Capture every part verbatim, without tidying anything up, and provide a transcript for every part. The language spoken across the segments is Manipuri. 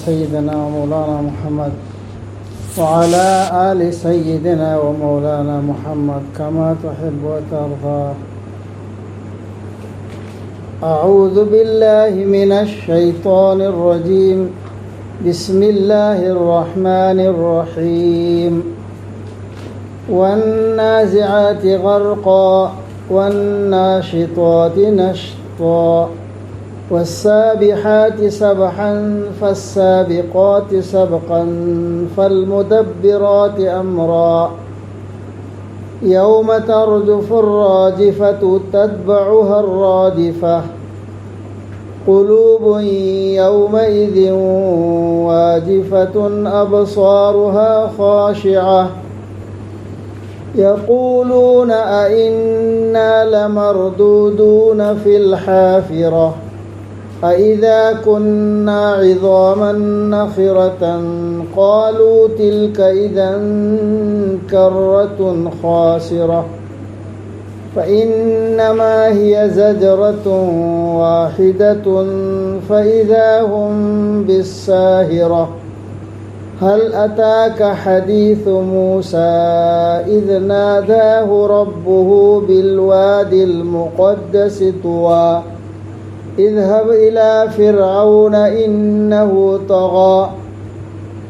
سيدنا ومولانا محمد وعلى آل سيدنا ومولانا محمد كما تحب وترضى. أعوذ بالله من الشيطان الرجيم. بسم الله الرحمن الرحيم. والنازعات غرقا، والناشطات نشطا، والسابحات سبحا، فالسابقات سبقا، فالمدبرات أمرا. يوم ترجف الراجفة، تتبعها الرادفة، قلوب يومئذ واجفة، أبصارها خاشعة، يقولون أئنا لمردودون في الحافرة، أإذا كنا عظاما نخرة، قالوا تلك إذا كرة خاسرة، فإنما هي زجرة واحدة، فإذا هم بالساهرة. هل أتاك حديث موسى، إذ ناداه ربه بالواد المقدس طوى، اذهب إلى فرعون إنه طغى،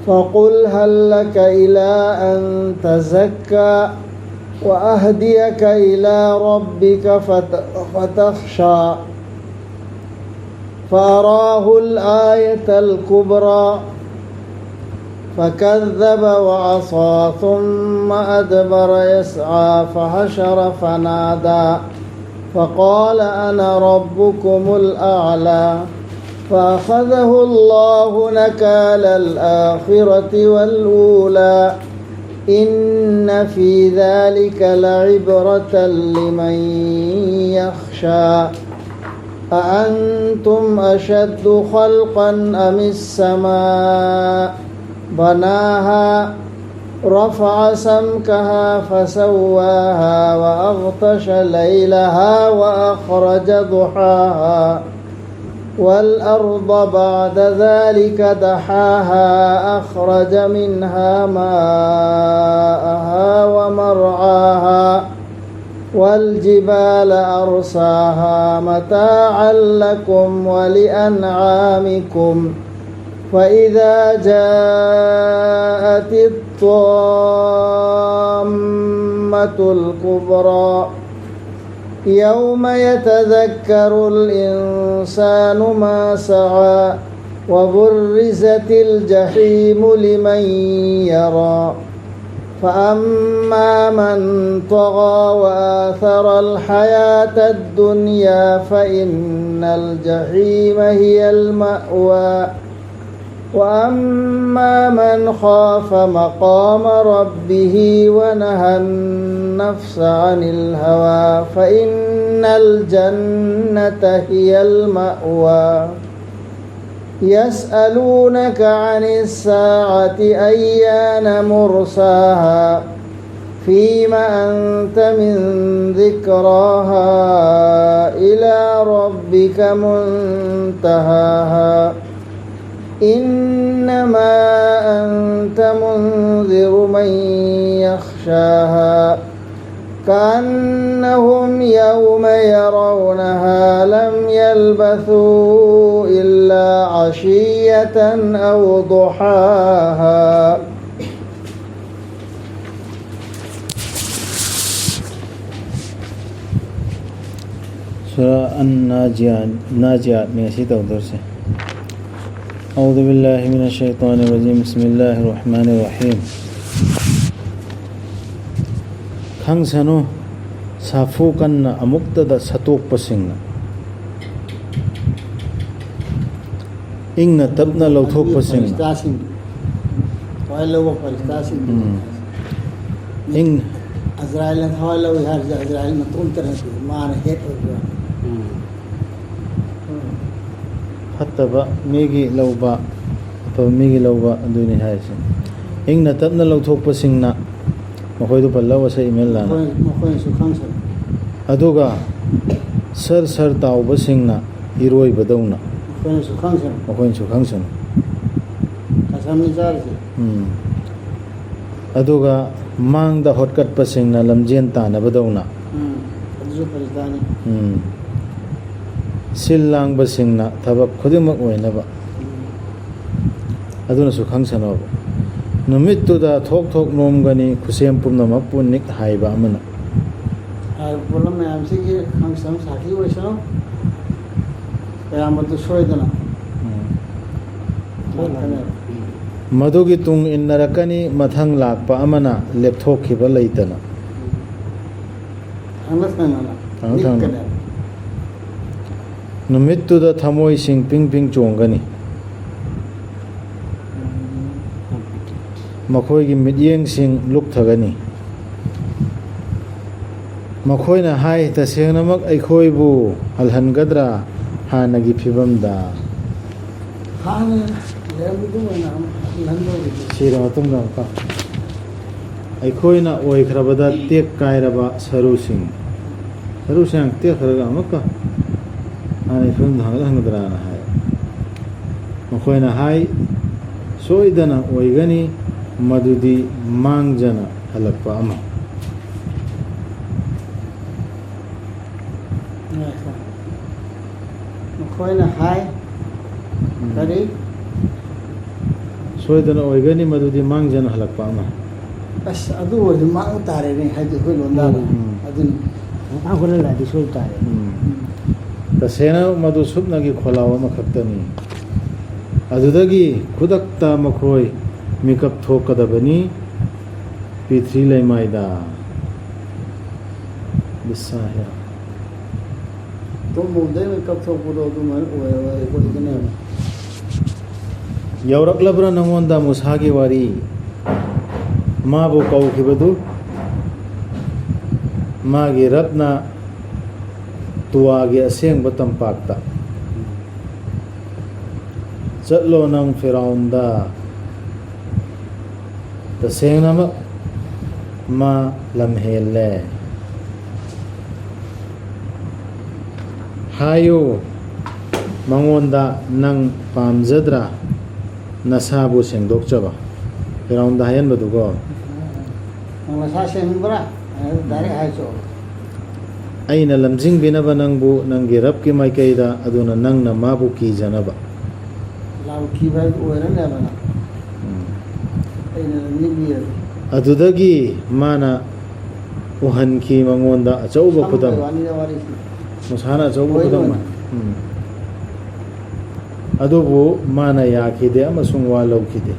فقل هل لك إلى أن تزكى، وأهديك إلى ربك فت-، فتخشى. فأراه الآية الكبرى، فكذب وعصى، ثم أدبر يسعى، فحشر فنادى، فقال أنا ربكم الأعلى، فأخذه الله نكال الآخرة والأولى، إن في ذلك لعبرة لمن يخشى. أأنتم أشد خلقا أم السماء بناها رفع سمكها فسواها وأغطش ليلها وأخرج ضحاها. والأرض بعد ذلك دحاها أخرج منها ماءها ومرعاها والجبال أرساها متاعا لكم ولأنعامكم فإذا جاءت الطامة الكبرى يوم يتذكر الإنسان ما سعى وبرزت الجحيم لمن يرى فأما من طغى وآثر الحياة الدنيا فإن الجحيم هي المأوى وأما من خاف مقام ربه ونهى النفس عن الهوى فإن الجنة هي المأوى يسألونك عن الساعة أيان مرساها فيم أنت من ذكراها إلى ربك منتهاها إنما أنت منذر من يخشاها كأنهم يوم يرونها لم يلبثوا إلا عشية أو ضحاها ꯁꯨꯔꯥ ꯑꯟ ꯅꯥꯖꯤꯌꯥꯠ, ꯅꯥꯖꯤꯌꯥꯠꯅꯤ ꯉꯁꯤ ꯇꯧꯗꯣꯏꯁꯦ꯫ أعوذ بالله من الشيطان الرجيم. بسم الله الرحمن الرحيم. ꯈꯪꯁꯅꯨ, ꯁꯥꯐꯨ ꯀꯟꯅ ꯑꯃꯨꯛꯇꯗ ꯁꯠꯇꯣꯛꯄꯁꯤꯡꯅ, ꯏꯪꯅ ꯇꯞꯅ ꯂꯧꯊꯣꯛꯄꯁꯤꯡꯅ꯫ ꯐꯔꯤꯁꯇꯥꯁꯤꯡ, ꯊꯋꯥꯏ ꯂꯧꯕ ꯐꯔꯤꯁꯇꯥꯁꯤꯡ꯫ ꯎꯝ. ꯏꯪ- ꯑꯖꯔꯥꯏꯜꯅ ꯊꯋꯥꯏ ꯂꯧꯏ ꯍꯥꯏꯔꯤꯁꯦ ꯑꯖꯔꯥꯏꯜ ꯃꯇꯣꯝꯇ ꯅꯠꯇꯦ, ꯃꯥꯅ ꯍꯦꯠ ꯑꯣꯏꯕ꯫ ꯐꯠꯇꯕ ꯃꯤꯒꯤ ꯂꯧꯕ, ꯑꯐꯕ ꯃꯤꯒꯤ ꯂꯧꯕ, ꯑꯗꯨꯅꯤ ꯍꯥꯏꯔꯤꯁꯦ꯫ ꯏꯪꯅ ꯇꯞꯅ ꯂꯧꯊꯣꯛꯄꯁꯤꯡꯅ, ꯃꯈꯣꯏꯗꯨ ꯄꯜꯂ ꯋꯥꯁꯛ ꯏꯃꯦꯜ ꯂꯥꯟꯅ꯫ ꯃꯈꯣꯏ- ꯃꯈꯣꯏꯅꯁꯨ ꯈꯪꯁꯅꯨ꯫ ꯑꯗꯨꯒ ꯁꯔ ꯁꯔ ꯇꯥꯎꯕꯁꯤꯡꯅ ꯏꯔꯣꯏꯕꯗꯧꯅ꯫ ꯑꯩꯈꯣꯏꯅꯁꯨ ꯈꯪꯁꯅꯨ꯫ ꯃꯈꯣꯏꯅꯁꯨ ꯈꯪꯁꯅꯨ꯫ ꯀꯁꯝꯅꯤ ꯆꯥꯔꯤꯁꯦ꯫ ꯎꯝ꯫ ꯑꯗꯨꯒ ꯃꯥꯡꯗ ꯍꯣꯠꯀꯠꯄꯁꯤꯡꯅ ꯂꯝꯖꯦꯟ ꯇꯥꯟꯅꯕꯗꯧꯅ, ꯎꯝ꯫ ꯑꯗꯨꯁꯨ ꯐꯔꯤꯁꯇꯥꯅꯤ꯫ ꯎꯝ꯫ ꯁꯤꯜ ꯂꯥꯡꯕꯁꯤꯡꯅ ꯊꯕꯛ ꯈꯨꯗꯤꯡꯃꯛ ꯑꯣꯏꯅꯕ꯫ ꯎꯝ꯫ ꯑꯗꯨꯅꯁꯨ ꯈꯪꯁꯅꯣꯕ꯫ ꯅꯨꯃꯤꯠꯇꯨꯗ ꯊꯣꯛ ꯊꯣꯛ ꯅꯣꯝꯒꯅꯤ, ꯈꯨꯠꯁꯦꯝ ꯄꯨꯝꯅꯃꯛꯄꯨ ꯅꯤꯛ ꯍꯥꯏꯕ ꯑꯃꯅ꯫ ꯍꯥꯏꯔꯤꯕ ꯄꯣꯠꯂꯝ ꯃꯌꯥꯝꯁꯤꯒꯤ ꯈꯪꯁꯅꯨ, ꯁꯥꯈꯤ ꯑꯣꯏꯁꯅꯨ꯫ ꯀꯌꯥꯃꯠꯇ ꯁꯣꯏꯗꯅ ꯎꯝ꯫ ꯂꯥꯛꯀꯅꯦꯕ꯫ ꯃꯗꯨꯒꯤ ꯇꯨꯡ ꯏꯟꯅꯔꯛꯀꯅꯤ, ꯃꯊꯪ ꯂꯥꯛꯄ ꯑꯃꯅ ꯂꯦꯞꯊꯣꯛꯈꯤꯕ ꯂꯩꯇꯅ꯫ ꯊꯪꯅ ꯊꯪꯅꯅ ꯊꯪꯅ ꯊꯪꯅ꯫ ꯅꯤꯛꯀꯅꯦꯕ꯫ ꯅꯨꯃꯤꯠꯇꯨꯗ ꯊꯃꯣꯏꯁꯤꯡ ꯄꯤꯡ ꯄꯤꯡ ꯆꯣꯡꯒꯅꯤ꯫ ꯃꯈꯣꯏꯒꯤ ꯃꯤꯠꯌꯦꯡꯁꯤꯡ ꯂꯨꯞꯊꯒꯅꯤ꯫ ꯃꯈꯣꯏꯅ ꯍꯥꯏ, "ꯇꯁꯦꯡꯅꯃꯛ ꯑꯩꯈꯣꯏꯕꯨ ꯍꯜꯍꯟꯒꯗ꯭ꯔꯥ ꯍꯥꯟꯅꯒꯤ ꯐꯤꯕꯝꯗ?" ꯍꯥꯟꯅ ꯂꯩꯔꯝꯕꯗꯨ ꯑꯣꯏꯅ ꯑꯃꯨꯛ ꯍꯜꯍꯟꯗꯧꯔꯤꯕ꯫ ꯁꯤꯔ ꯃꯇꯨꯡꯗ ꯑꯃꯨꯛꯀ ꯑꯩꯈꯣꯏꯅ ꯑꯣꯏꯈ꯭ꯔꯕꯗ ꯇꯦꯛ ꯀꯥꯏꯔꯕ ꯁꯔꯨꯁꯤꯡ, ꯁꯔꯨꯁꯤꯡ ꯇꯦꯛꯈ꯭ꯔꯒ ꯑꯃꯨꯛꯀ ꯍꯥꯟꯅꯒꯤ ꯐꯤꯕꯝꯗ ꯍꯟꯒꯗ꯭ꯔꯥꯅ ꯍꯥꯏ꯫ ꯃꯈꯣꯏꯅ ꯍꯥꯏ, "ꯁꯣꯏꯗꯅ ꯑꯣꯏꯒꯅꯤ, ꯃꯗꯨꯗꯤ ꯃꯥꯡꯖꯅ ꯍꯜꯂꯛꯄ ꯑꯃ"꯫ ꯃꯈꯣꯏꯅ ꯍꯥꯏ꯫ ꯎꯝ꯫ ꯀꯔꯤ? "ꯁꯣꯏꯗꯅ ꯑꯣꯏꯒꯅꯤ, ꯃꯗꯨꯗꯤ ꯃꯥꯡꯖꯅ ꯍꯜꯂꯛꯄ ꯑꯃ"꯫ ꯑꯁ, ꯑꯗꯨ ꯑꯣꯏꯔꯗꯤ ꯃꯥꯡ ꯇꯥꯔꯦꯅꯦ, ꯍꯥꯏꯗꯤ ꯑꯩꯈꯣꯏ ꯂꯣꯟꯗꯥꯗ꯫ ꯎꯝ꯫ ꯑꯗꯨꯅꯤ꯫ ꯃꯥꯡ ꯍꯨꯔꯥꯟꯂꯛꯑꯗꯤ ꯁꯣꯏ ꯇꯥꯔꯦ꯫ ꯎꯝ꯫ ꯎꯝ꯫ ꯇꯁꯦꯡꯅ ꯃꯗꯨ ꯁꯨꯞꯅꯒꯤ ꯈꯣꯜꯂꯥꯎ ꯑꯃꯈꯛꯇꯅꯤ꯫ ꯑꯗꯨꯗꯒꯤ ꯈꯨꯗꯛꯇ ꯃꯈꯣꯏ ꯃꯤꯀꯞ ꯊꯣꯛꯀꯗꯕꯅꯤ꯫ ꯄ꯭ꯔꯤꯊꯤ ꯂꯩꯃꯥꯏꯗ꯫ ꯕꯤꯁꯥꯍꯦ꯫ ꯇꯨꯝꯐꯝꯗꯩ ꯃꯤꯀꯞ ꯊꯣꯛꯄꯗꯣ ꯑꯗꯨꯃꯥꯏꯅ ꯑꯣꯏꯔꯒ ꯑꯩꯈꯣꯏꯗꯅꯦꯕ꯫ ꯌꯧꯔꯛꯂꯕ꯭ꯔꯥ ꯅꯪꯉꯣꯟꯗ ꯃꯨꯁꯥꯒꯤ ꯋꯥꯔꯤ? ꯃꯥꯕꯨ ꯀꯧꯈꯤꯕꯗꯨ ꯃꯥꯒꯤ ꯔꯠꯅ ꯇꯨꯋꯥꯒꯤ ꯑꯁꯦꯡꯕ ꯇꯝꯄꯥꯛꯇ꯫ ꯆꯠꯂꯣ ꯅꯪ ꯐꯤꯔꯥꯎꯟꯗ, ꯇꯁꯦꯡꯅꯃꯛ ꯃꯥ ꯂꯝꯍꯦꯜꯂꯦ꯫ ꯍꯥꯏꯌꯨ, ꯃꯉꯣꯟꯗ ꯅꯪ ꯄꯥꯝꯖꯗ꯭ꯔꯥ ꯅꯁꯥꯕꯨ ꯁꯦꯡꯗꯣꯛꯆꯕ? ꯐꯤꯔꯥꯎꯟꯗ ꯍꯥꯏꯍꯟꯕꯗꯨꯀꯣ꯫ ꯅꯪ ꯅꯁꯥ ꯁꯦꯡꯅꯤꯡꯕ꯭ꯔꯥ? ꯗꯥꯏꯔꯦꯛ ꯍꯥꯏꯁꯨ꯫ ꯑꯩꯅ ꯂꯝꯖꯤꯡꯕꯤꯅꯕ ꯅꯪꯕꯨ ꯅꯪꯒꯤ ꯔꯕꯀꯤ ꯃꯥꯏꯀꯩꯗ, ꯑꯗꯨꯅ ꯅꯪꯅ ꯃꯥꯕꯨ ꯀꯤꯖꯅꯕ꯫ ꯂꯥꯎꯈꯤꯕ ꯍꯥꯏꯗꯨ ꯑꯣꯏꯔꯅꯦꯕ ꯅꯪ꯫ ꯎꯝ꯫ ꯑꯩꯅ ꯂꯝꯖꯤꯡꯕꯤꯔꯒꯦ꯫ ꯑꯗꯨꯗꯒꯤ ꯃꯥꯅ ꯎꯍꯟꯈꯤ ꯃꯉꯣꯟꯗ ꯑꯆꯧꯕ ꯈꯨꯗꯝ꯫ ꯁꯝꯕꯩ ꯋꯥꯅꯤꯗ ꯋꯥꯔꯤꯁꯤ꯫ ꯃꯨꯁꯥꯅ ꯑꯆꯧꯕ ꯍꯣꯏ, ꯈꯨꯗꯝ꯫ ꯍꯣꯏ꯫ ꯎꯝ꯫ ꯑꯗꯨꯕꯨ ꯃꯥꯅ ꯌꯥꯈꯤꯗꯦ ꯑꯃꯁꯨꯡ ꯋꯥ ꯂꯧꯈꯤꯗꯦ꯫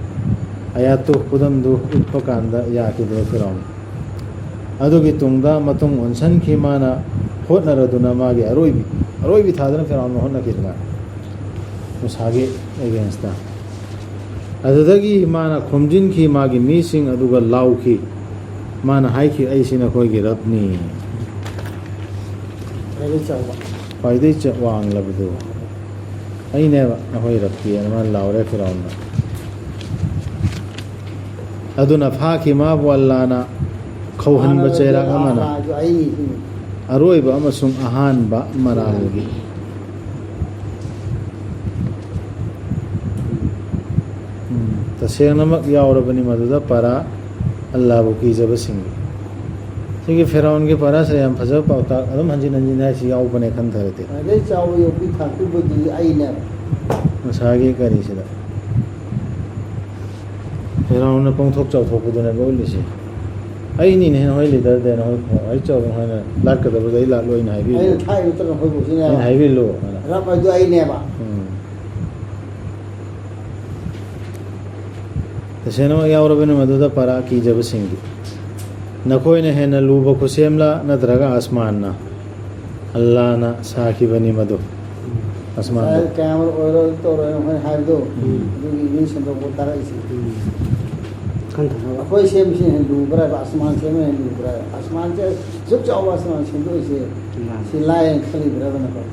ꯑꯌꯥꯠꯇꯨ ꯈꯨꯗꯝꯗꯨ ꯎꯠꯄ ꯀꯥꯟꯗ ꯌꯥꯈꯤꯗꯦ ꯐꯤꯔꯥꯎꯟ꯫ ꯑꯗꯨꯒꯤ ꯇꯨꯡꯗ ꯃꯇꯨꯡ ꯑꯣꯟꯁꯟꯈꯤ, ꯃꯥꯅ ꯍꯣꯠꯅꯔꯗꯨꯅ ꯃꯥꯒꯤ ꯑꯔꯣꯏꯕꯤ, ꯑꯔꯣꯏꯕꯤ ꯊꯥꯗꯨꯅ ꯐꯤꯔꯥꯎꯟꯅ ꯍꯣꯠꯅꯈꯤꯗꯅ ꯃꯨꯁꯥꯒꯤ against ꯇ꯫ ꯑꯗꯨꯗꯒꯤ ꯃꯥꯅ ꯈꯣꯝꯖꯤꯟꯈꯤ ꯃꯥꯒꯤ ꯃꯤꯁꯤꯡ ꯑꯗꯨꯒ ꯂꯥꯎꯈꯤ꯫ ꯃꯥꯅ ꯍꯥꯏꯈꯤ, "ꯑꯩꯁꯤ ꯅꯈꯣꯏꯒꯤ ꯔꯕꯅꯤ꯫ ꯈ꯭ꯋꯥꯏꯗꯒꯤ ꯆꯥꯎꯕ꯫ ꯈ꯭ꯋꯥꯏꯗꯒꯤ ꯆ-, ꯋꯥꯡꯂꯕꯗꯨ ꯑꯩꯅꯦꯕ, ꯅꯈꯣꯏ ꯔꯕꯀꯤ" ꯍꯥꯏꯅ ꯃꯥꯅ ꯂꯥꯎꯔꯦ ꯐꯤꯔꯥꯎꯟꯅ꯫ ꯑꯗꯨꯅ ꯐꯥꯈꯤ ꯃꯥꯕꯨ ꯑꯜꯂꯥꯅ ꯈꯧꯍꯟꯕ ꯆꯩꯔꯥꯛ ꯑꯃꯅ꯫ ꯑꯍꯥꯟꯕꯗꯨ ꯑꯩꯅꯤ ꯁꯤꯅꯤ꯫ ꯑꯔꯣꯏꯕ ꯑꯃꯁꯨꯡ ꯑꯍꯥꯟꯕ ꯃꯔꯥꯜꯒꯤ꯫ ꯎꯝ, ꯇꯁꯦꯡꯅꯃꯛ ꯌꯥꯎꯔꯕꯅꯤ ꯃꯗꯨꯗ ꯄꯔꯥ ꯑꯜꯂꯥꯕꯨ ꯀꯤꯖꯕꯁꯤꯡꯒꯤ꯫ ꯁꯤꯒꯤ ꯐꯤꯔꯥꯎꯟꯒꯤ ꯄꯔꯥꯁꯦ ꯌꯥꯝ ꯐꯖꯕ ꯄꯥꯎꯇꯥꯛ ꯑꯗꯨꯝ ꯍꯟꯖꯤꯟ ꯍꯟꯖꯤꯟ ꯍꯥꯏꯁꯤ ꯌꯥꯎꯕꯅꯦ ꯈꯟꯊꯔꯗꯤ꯫ ꯈ꯭ꯋꯥꯏꯗꯒꯤ ꯆꯥꯎꯕ ꯌꯣꯛꯄꯤ ꯊꯥꯛꯄꯤꯕꯗꯨꯗꯤ ꯑꯩꯅꯦꯕ꯫ ꯃꯁꯥꯒꯤ ꯀꯔꯤꯁꯤꯗ꯫ ꯐꯤꯔꯥꯎꯟꯅ ꯄꯣꯡꯊꯣꯛ ꯆꯥꯎꯊꯣꯛꯄꯗꯨꯅꯦꯕ ꯎꯠꯂꯤꯁꯦ꯫ "ꯑꯩꯅꯤꯅꯦ ꯅꯈꯣꯏ ꯂꯤꯗꯔꯗ, ꯅꯈꯣꯏ ꯈ꯭ꯋꯥꯏ ꯆꯥꯎꯕ, ꯅꯈꯣꯏꯅ ꯂꯥꯠꯀꯗꯕꯗ ꯑꯩ ꯂꯥꯠꯂꯣꯏꯅ ꯍꯥꯏꯕꯤꯌꯨ꯫ ꯑꯩꯅ ꯊꯥꯛꯏ ꯅꯠꯇ꯭ꯔꯣ ꯅꯈꯣꯏꯕꯨ ꯁꯤꯅꯦꯕ꯫ ꯑꯩꯅ ꯍꯥꯏꯕꯤꯌꯨ" ꯍꯥꯏꯅ꯫ ꯔꯕ ꯍꯥꯏꯗꯨ ꯑꯩꯅꯦꯕ꯫ ꯎꯝ꯫ ꯇꯁꯦꯡꯅꯃꯛ ꯌꯥꯎꯔꯕꯅꯤ ꯃꯗꯨꯗ ꯄꯔꯥ ꯀꯤꯖꯕꯁꯤꯡꯒꯤ꯫ "ꯅꯈꯣꯏꯅ ꯍꯦꯟꯅ ꯂꯨꯕ ꯈꯨꯠꯁꯦꯝꯂ ꯅꯠꯇ꯭ꯔꯒ ꯑꯁꯃꯥꯟꯅ?" ꯑꯜꯂꯥꯅ ꯁꯥꯈꯤꯕꯅꯤ ꯃꯗꯨ꯫ ꯑꯁꯃꯥꯟꯗ꯫ ꯉꯁꯥꯏ ꯀꯌꯥꯃꯔꯨꯛ ꯑꯣꯏꯔꯣꯏ ꯇꯧꯔꯣꯏ ꯅꯈꯣꯏꯅ ꯍꯥꯏꯕꯗꯣ, ꯎꯝ꯫ ꯑꯗꯨꯒꯤ ꯃꯤ ꯁꯦꯝꯗꯣꯛꯄ ꯇꯥꯔꯛꯏꯁꯦ꯫ ꯎꯝ꯫ ꯈꯟꯊꯅꯕ꯫ ꯑꯩꯈꯣꯏ ꯁꯦꯝꯕꯁꯤꯅ ꯍꯦꯟꯅ ꯂꯨꯕ꯭ꯔꯥ ꯍꯥꯏꯕ, ꯑꯁꯃꯥꯟ ꯁꯦꯝꯕꯅ ꯍꯦꯟꯅ ꯂꯨꯕ꯭ꯔꯥ ꯍꯥꯏꯕ? ꯑꯁꯃꯥꯟꯁꯦ ꯑꯁꯨꯛ ꯆꯥꯎꯕ ꯑꯁꯃꯥꯟ ꯁꯦꯝꯗꯣꯛꯏꯁꯦ, ꯎꯝ꯫ ꯁꯤ ꯂꯥꯏ ꯍꯥꯏꯅ ꯈꯜꯂꯤꯕ꯭ꯔꯥꯕ ꯅꯈꯣꯏ?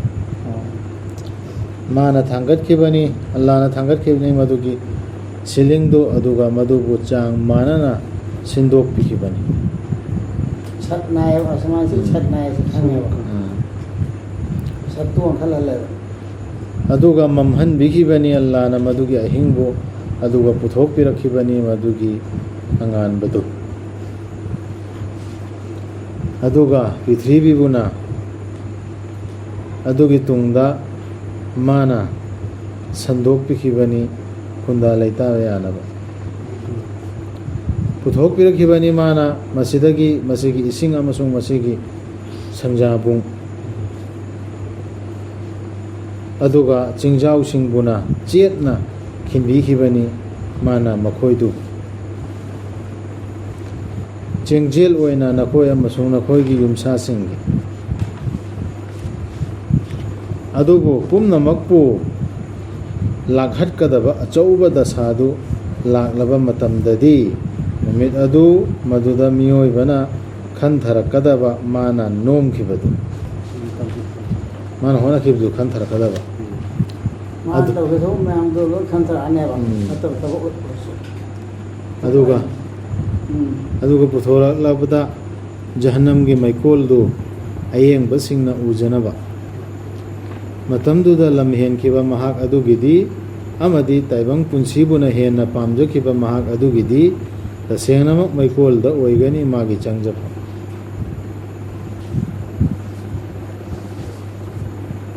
ꯃꯥꯅ ꯊꯥꯡꯒꯠꯈꯤꯕꯅꯤ, ꯑꯜꯂꯥꯅ ꯊꯥꯡꯒꯠꯈꯤꯕꯅꯤ ꯃꯗꯨꯒꯤ ꯁꯤꯂꯤꯡꯗꯨ, ꯑꯗꯨꯒ ꯃꯗꯨꯕꯨ ꯆꯥꯡ ꯃꯥꯟꯅꯅ ꯁꯤꯟꯗꯣꯛꯄꯤꯈꯤꯕꯅꯤ꯫ ꯁꯠ ꯅꯥꯏꯌꯦꯕ, ꯑꯁꯃꯥꯟꯁꯤ ꯁꯠ ꯅꯥꯏꯌꯦꯁꯤ ꯈꯪꯉꯦꯕ꯫ ꯎꯝ꯫ ꯁꯠꯇꯨ ꯋꯥꯡꯈꯠꯍꯜꯂꯦꯕ꯫ ꯑꯗꯨꯒ ꯃꯝꯍꯟꯕꯤꯈꯤꯕꯅꯤ ꯑꯜꯂꯥꯅ ꯃꯗꯨꯒꯤ ꯑꯍꯤꯡꯕꯨ, ꯑꯗꯨꯒ ꯄꯨꯊꯣꯛꯄꯤꯔꯛꯈꯤꯕꯅꯤ ꯃꯗꯨꯒꯤ ꯑꯉꯥꯟꯕꯗꯨ꯫ ꯑꯗꯨꯒ ꯄ꯭ꯔꯤꯊꯤꯕꯤꯕꯨꯅ ꯑꯗꯨꯒꯤ ꯇꯨꯡꯗ ꯃꯥꯅ ꯁꯟꯗꯣꯛꯄꯤꯈꯤꯕꯅꯤ ꯈꯨꯟꯗꯥ ꯂꯩꯇꯥꯕ ꯌꯥꯅꯕ꯫ ꯄꯨꯊꯣꯛꯄꯤꯔꯛꯈꯤꯕꯅꯤ ꯃꯥꯅ ꯃꯁꯤꯗꯒꯤ, ꯃꯁꯤꯒꯤ ꯏꯁꯤꯡ ꯑꯃꯁꯨꯡ ꯃꯁꯤꯒꯤ ꯁꯟꯖꯥꯕꯨꯡ꯫ ꯑꯗꯨꯒ ꯆꯤꯡꯖꯥꯎꯁꯤꯡꯕꯨꯅ ꯆꯦꯠꯅ ꯈꯤꯟꯕꯤꯈꯤꯕꯅꯤ ꯃꯥꯅ ꯃꯈꯣꯏꯗꯨ꯫ ꯆꯦꯡꯖꯦꯜ ꯑꯣꯏꯅ ꯅꯈꯣꯏ ꯑꯃꯁꯨꯡ ꯅꯈꯣꯏꯒꯤ ꯌꯨꯝꯁꯥꯁꯤꯡꯒꯤ꯫ ꯑꯗꯨꯕꯨ ꯄꯨꯝꯅꯃꯛꯄꯨ ꯂꯥꯛꯍꯠꯀꯗꯕ ꯑꯆꯧꯕ ꯗꯁꯥꯗꯨ ꯂꯥꯛꯂꯕ ꯃꯇꯝꯗꯗꯤ, ꯅꯨꯃꯤꯠ ꯑꯗꯨ ꯃꯗꯨꯗ ꯃꯤꯑꯣꯏꯕꯅ ꯈꯟꯊꯔꯛꯀꯗꯕ ꯃꯥꯅ ꯅꯣꯝꯈꯤꯕꯗꯨ, ꯃꯥꯅ ꯍꯣꯠꯅꯈꯤꯕꯗꯨ ꯈꯟꯊꯔꯛꯀꯗꯕ꯫ ꯃꯥꯅ ꯑꯗꯨ ꯇꯧꯒꯗꯧꯕ ꯃꯌꯥꯝꯗꯣ ꯂꯣꯏ ꯈꯟꯊꯔꯛꯑꯅꯦꯕ꯫ ꯎꯝ꯫ ꯐꯠꯇꯕ ꯊꯕꯛ ꯑꯣꯏꯔꯁꯨ꯫ ꯑꯗꯨꯒ, ꯎꯝ꯫ ꯑꯗꯨꯒ ꯄꯨꯊꯣꯔꯛꯂꯕꯗ ꯖꯍꯟꯅꯝꯒꯤ ꯃꯩꯀꯣꯜꯗꯨ ꯑꯌꯦꯡꯕꯁꯤꯡꯅ ꯎꯖꯅꯕ꯫ ꯃꯇꯝꯗꯨꯗ ꯂꯝꯍꯦꯟꯈꯤꯕ ꯃꯍꯥꯛ ꯑꯗꯨꯒꯤꯗꯤ ꯑꯃꯗꯤ ꯇꯥꯏꯕꯪ ꯄꯨꯟꯁꯤꯕꯨꯅ ꯍꯦꯟꯅ ꯄꯥꯝꯖꯈꯤꯕ ꯃꯍꯥꯛ ꯑꯗꯨꯒꯤꯗꯤ ꯇꯁꯦꯡꯅꯃꯛ ꯃꯩꯀꯣꯜꯗ ꯑꯣꯏꯒꯅꯤ ꯃꯥꯒꯤ ꯆꯪꯖꯐꯝ꯫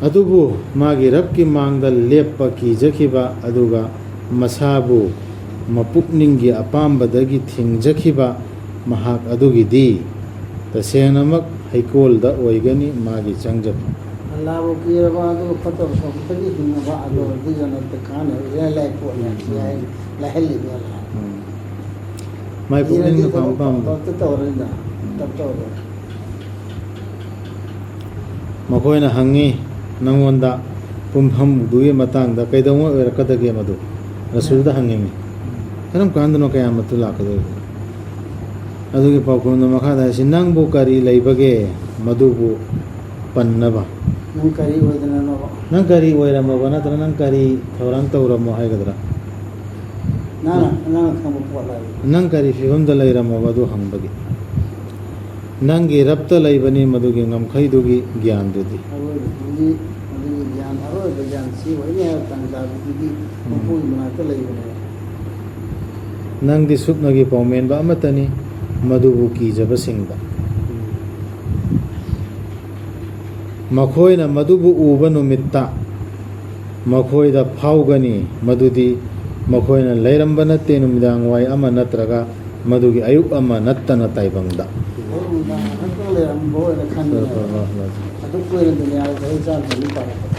ꯑꯗꯨꯕꯨ ꯃꯥꯒꯤ ꯔꯕꯀꯤ ꯃꯥꯡꯗ ꯂꯦꯞꯄ ꯀꯤꯖꯈꯤꯕ ꯑꯗꯨꯒ ꯃꯁꯥꯕꯨ ꯃꯄꯨꯛꯅꯤꯡꯒꯤ ꯑꯄꯥꯝꯕꯗꯒꯤ ꯊꯤꯡꯖꯈꯤꯕ ꯃꯍꯥꯛ ꯑꯗꯨꯒꯤꯗꯤ ꯇꯁꯦꯡꯅꯃꯛ ꯍꯩꯀꯣꯜꯗ ꯑꯣꯏꯒꯅꯤ ꯃꯥꯒꯤ ꯆꯪꯖꯐꯝ꯫ ꯑꯜꯂꯥꯕꯨ ꯀꯤꯔꯕ ꯑꯗꯨꯒ ꯐꯠꯇꯕ ꯊꯕꯛꯇꯒꯤ ꯍꯤꯡꯉꯕ ꯑꯗꯨ ꯑꯣꯏꯔꯗꯤ ꯖꯟꯅꯠꯇ ꯀꯥꯟꯅꯕ ꯏꯔꯥꯏ ꯂꯥꯏ ꯄꯣꯠꯅꯤ꯫ ꯁꯤ ꯍꯥꯏ ꯂꯥꯏꯍꯜꯂꯤꯕ ꯑꯜꯂꯥ꯫ ꯎꯝ꯫ ꯃꯥꯏ ꯄꯨꯛꯅꯤꯡꯅ ꯄꯥꯝ ꯄꯥꯝꯕꯗꯣ꯫ ꯇꯧꯔꯣꯏꯗ꯫ ꯇꯧꯔꯣꯏ꯫ ꯃꯈꯣꯏꯅ ꯍꯪꯉꯤ, ꯅꯉꯣꯟꯗ ꯄꯨꯡꯐꯝꯗꯨꯒꯤ ꯃꯇꯥꯡꯗ ꯀꯩꯗꯧꯉꯩ ꯑꯣꯏꯔꯛꯀꯗꯒꯦ ꯃꯗꯨ? ꯔꯁꯨꯜꯗ ꯍꯪꯉꯤꯃꯤ꯫ ꯀꯔꯝ ꯀꯥꯟꯗꯅꯣ ꯀꯌꯥꯃꯠꯇꯨ ꯂꯥꯛꯀꯗꯧꯔꯤꯕ? ꯑꯗꯨꯒꯤ ꯄꯥꯎꯈꯨꯝꯗ ꯃꯈꯥꯗ ꯍꯥꯏꯁꯤ, ꯅꯪꯕꯨ ꯀꯔꯤ ꯂꯩꯕꯒꯦ ꯃꯗꯨꯕꯨ ꯄꯟꯅꯕ? ꯅꯪ ꯀꯔꯤ ꯑꯣꯏꯗꯅꯅꯣꯕ? ꯅꯪ ꯀꯔꯤ ꯑꯣꯏꯔꯝꯃꯕ ꯅꯠꯇ꯭ꯔꯒ ꯅꯪ ꯀꯔꯤ ꯊꯧꯔꯥꯡ ꯇꯧꯔꯝꯃꯣ ꯍꯥꯏꯒꯗ꯭ꯔꯥ? ꯅꯪꯅ, ꯅꯪꯅ ꯈꯪꯕ ꯄꯣꯠ ꯍꯥꯏꯕ꯫ ꯅꯪ ꯀꯔꯤ ꯐꯤꯕꯝꯗ ꯂꯩꯔꯝꯃꯕ ꯑꯗꯨ ꯍꯪꯕꯒꯤ꯫ ꯅꯪꯒꯤ ꯔꯕꯇ ꯂꯩꯕꯅꯤ ꯃꯗꯨꯒꯤ ꯉꯝꯈꯩꯗꯨꯒꯤ ꯒ꯭ꯌꯥꯟꯗꯨꯗꯤ꯫ ꯑꯔꯣꯏꯕꯗꯨꯒꯤ, ꯃꯗꯨꯒꯤ ꯒ꯭ꯌꯥꯟ ꯑꯔꯣꯏꯕ ꯌꯥꯝ ꯁꯤ ꯑꯣꯏꯅꯤ ꯍꯥꯏꯕ ꯇꯥꯟꯖꯥꯗꯨꯗꯤ ꯃꯄꯨꯒꯤ ꯃꯅꯥꯛꯇ ꯂꯩꯕꯅꯦꯕ꯫ ꯅꯪꯗꯤ ꯁꯨꯞꯅꯒꯤ ꯄꯥꯎꯃꯦꯟꯕ ꯑꯃꯠꯇꯅꯤ, ꯃꯗꯨꯕꯨ ꯀꯤꯖꯕꯁꯤꯡꯗ꯫ ꯃꯈꯣꯏꯅ ꯃꯗꯨꯕꯨ ꯎꯕ ꯅꯨꯃꯤꯠꯇ ꯃꯈꯣꯏꯗ ꯐꯥꯎꯒꯅꯤ, ꯃꯗꯨꯗꯤ ꯃꯈꯣꯏꯅ ꯂꯩꯔꯝꯕ ꯅꯠꯇꯦ ꯅꯨꯃꯤꯗꯥꯡ ꯋꯥꯏ ꯑꯃ ꯅꯠꯇ꯭ꯔꯒ ꯃꯗꯨꯒꯤ ꯑꯌꯨꯛ ꯑꯃ ꯅꯠꯇꯅ ꯇꯥꯏꯕꯪꯗ꯫ ꯑꯩ ꯅꯨꯡꯗꯥꯡ ꯉꯥꯛꯇꯪ ꯂꯩꯔꯝꯕ ꯑꯣꯏꯅ ꯈꯟꯕꯅꯦꯕ꯫ ꯑꯗꯨ ꯀꯨꯏꯅ ꯗꯨꯅꯤꯌꯥꯗ ꯆꯍꯤ ꯆꯥꯝ ꯆꯅꯤ ꯄꯥꯜꯂꯛꯄ꯫